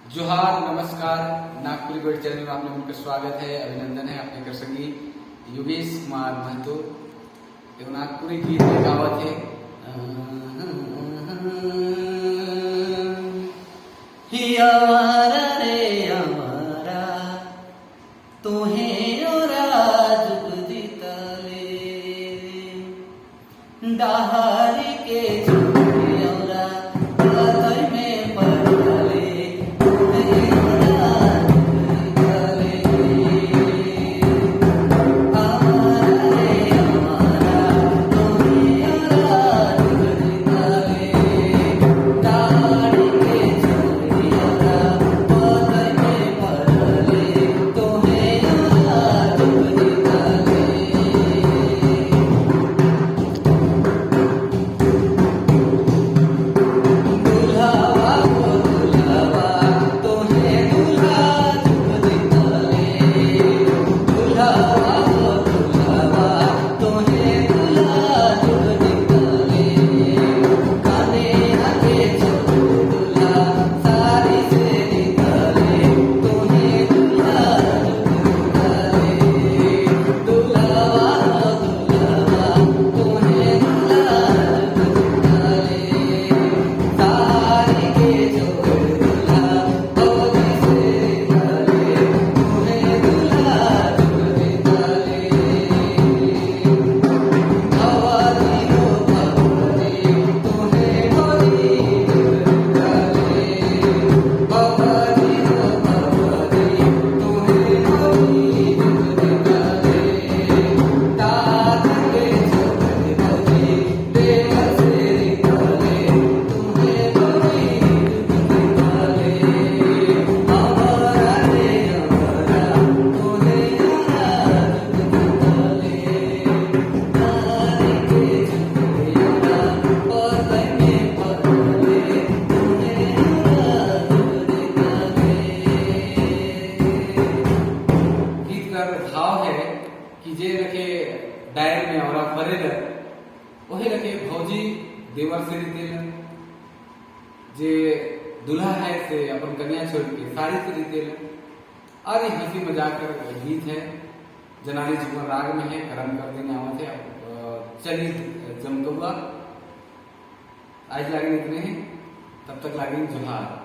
जोहार, नमस्कार। नागपुरी गोड चैनल में आप लोगों का स्वागत है, अभिनंदन है। अपने कर संगी योगेश कुमार महतो एगो नागपुरी गीत में गावत है। आवारा रे आवारा, तोहे ओरा जुग जीतले, डहारी के छुड़ियौरा पतई में पड़ले, तोहे ओरा जुग जीतले। आवारा रे आवारा, तोहे ओरा जुग जीतले, दाढ़ी के छोरियौरा पतई में पड़ले, तोहे ओरा जुग जीतले। दुल्हावा हो दुल्हावा, तोहे दुल्हा जुग जीतले, दुल्हावा हो दुल्हावा, तोहे दुल्हा जुग जीतले, काने आके छोड़ दुल्हा सारी से जीतले, तोहे दुल्हा जुग जीतले। दुल्हावा हो दुल्हावा, तोहे दुल्हा जुग जीतले, सारी के छोड़ दुल्हा भौजी से जीतले, तोहे दुल्हा जुग जीतले। भवानी हो भवानी, तोहे भौजी जुग जीतले, भवानी हो भवानी, तोहे भौजी जुग जीतले, दादा के छोड़ भौजी देवर से जीतले, तोहे भौजी जुग जीतले। आवारा रे आवारा, तोहे ओरा जुग जीतले, नारी के छोड़ियौरा पतई में पड़ले, तोहे ओरा जुग जीतले। गीत कर भाव है कि जे रखे डायर में और फरेल, वही रखे भौजी देवर से रीतेल, जे दुल्हा है से अपन कन्या छोड़ के साड़ी से रीतेल। और ये हंसी मजाक कर गीत है, जनानी झुमर राग में है, करम कर देने आवत है। चली जमकौआ। आज लागिन इतने ही, तब तक लागिन जोहार।